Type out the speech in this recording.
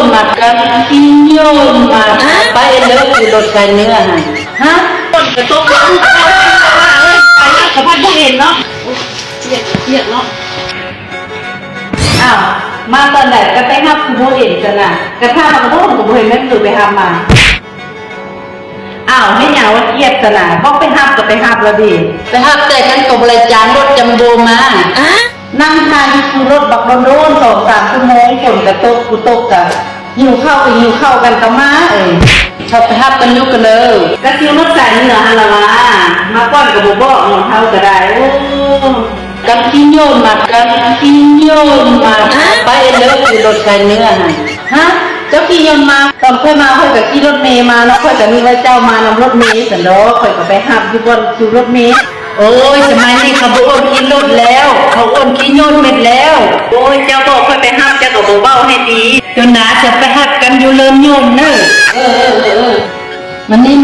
ນມາ ກຳຂີ້ໂຍນມາ ໄປເລີຍ ຄືລົດໄຟເໜືອຫັ້ນ. ຮະ? ຝົນກະຕົກ ໄປນຳກະພັດບໍ່ເຫັນເນາະ. ປຽກ ປຽກເນາະ. ອ້າວ ມາຕອນໃດກະໄປຮັບຄືບໍ່ເຫັນຊັ້ນນະ? ກະຖາມກະບໍ່ ກະບໍ່ເຫັນແມ່ນຄືໄປຮັບມາ. ອ້າວ ເຮັດຫຍັງວ່າກຽດຊັ້ນນະ? ບອກໄປຮັບກະໄປຮັບລະເດ. ໄປຮັບແຕ່ຄັນກະບໍ່ໄດ້ຈ້າງລົດຈັມໂບ້ມາ. ນັ່ງຖ້າຢູ່ຄິວລົດບັກດົນໆ ສອງສາມຊົ່ວໂມງ ຝົນກະຕົກ ບໍ່ຕົກກະຫິວເຂົ້າ ກະຫິວເຂົ້າກັນກະມາເອີຍ. ເຂົາໄປຮັບກັນຢູ່ກະເລີ. ກະຄິວລົດສາຍເໜືອຫັ້ນລະວ່າ ມາກ່ອນກະບໍ່ບອກເນາະ ເຮົາກະໄດ້. ໂອ້ ກຳຂີ້ໂຍນມາ ກຳຂີ້ໂຍນມາ ໄປເລີຍ ຄືລົດໄຟເໜືອຫັ້ນ. ຮະ? ເຈົ້າຂີ່ຍົນມາ? ຕອນຂ້ອຍມາຂ້ອຍກະຂີ່ລົດເມມາເນາະ ຂ້ອຍກະນຶກວ່າເຈົ້າມານຳລົດເມຊັ້ນດອກ ຂ້ອຍກະໄປຮັບຢູ່ບ່ອນຄິວລົດເມ. ໂອ້ຍ ສະໄໝນີ້ເຂົາບໍ່ໂອນຂີ່ລົດແລ້ວ ເຂົາໂອນຂີ່ຍົນໝົດແລ້ວ. ໂອ້ຍ ເຈົ້າບອກຂ້ອຍໄປຮັບ ເຈົ້າກະບໍ່ເວົ້າໃຫ້ດີ. ໂຕໜາ ຈະໄປຮັບກັນຢູ່ເລີນຍົນເນີ. ເອີ ເອີ ເອີ ເອີ ມານີ້.